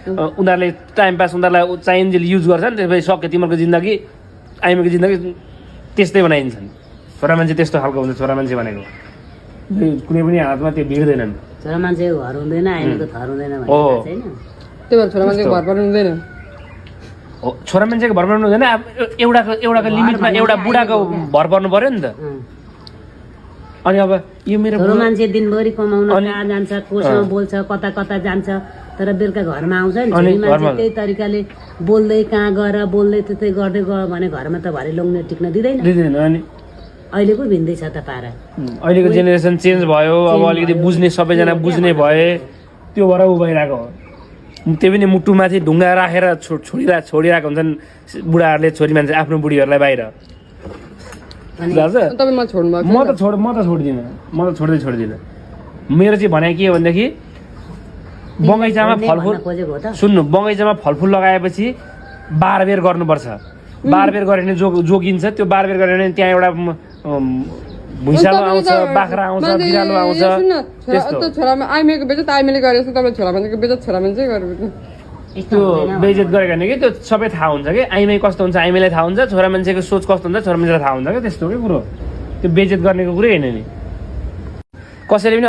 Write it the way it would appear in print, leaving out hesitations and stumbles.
उनीहरूले time pass उनीहरूलाई चाहिन्छ युज गर्छन् त्यसपछि सक्यो तिमीहरूको जिन्दगी आइमीको जिन्दगी त्यस्तै बनाइन्छन् छोरा मान्छे त्यस्तो खालको हुन्छ छोरा मान्छे भनेको कुनै पनि हातमा त्यो भिड्दैनन् छोरा मान्छेको घर हुँदैन आइमीको थर हुँदैन हो छैन त्यही भएर छोरा मान्छेको घर पर्नु हुँदैन हो छोरा मान्छेको भर पर्नु हुँदैन एउटाको लिमिटमा एउटा बुढाको भर पर्नु पर्यो नि त अनि अब यो मेरो छोरो मान्छे दिनभरि कमाउन कहाँ जान्छ कोसँग बोल्छ कता कता जान्छ तर बेलुका घरमा आउँछ नि छोरी मान्छे त्यही तरिकाले बोल्दै कहाँ गएर बोल्दै त्यतै गर्दै गयो भने घरमा त भरे लोग्ने टिक्न दिँदैन अनि अहिलेको भिन्दैछ त पारा अहिलेको जेनेरेसन चेन्ज भयो अब अलिकति बुझ्ने सबैजना बुझ्ने भए त्यो भएर उ भइरहेको हो त्यही पनि मुटुमाथि ढुङ्गा राखेर छोडिरहेको हुन्छन् बुढाहरूले छोरी मान्छे आफ्नो बुढीहरूलाई बाहिर म त छोड्दिनँ म त छोड्दिनँ मेरो चाहिँ भनाइ के हो भनेदेखि बगैँचामा फलफुल सुन्नु बगैँचामा फलफुल लगाएपछि बारबेर गर्नुपर्छ बारबेर गऱ्यो भने जोगिन्छ त्यो बारबेर गऱ्यो भने त्यहाँ एउटा भुइँचालो आउँछ बाख्रा आउँछ बिरालो आउँछ छोरामा आइमेको बेजत आइमेले गरेछ तपाईँ छोरा मान्छेको बेजत छोरा मान्छे गरेको त्यो बेइज्जत गरेको भने कि त्यो सबै थाहा हुन्छ कि आइमै कस्तो हुन्छ आइमेलाई थाहा हुन्छ छोरा मान्छेको सोच कस्तो हुन्छ छोरा मान्छेलाई थाहा हुन्छ क्या त्यस्तो के कुरो त्यो बेइज्जत गर्नेको कुरै होइन नि कसैले पनि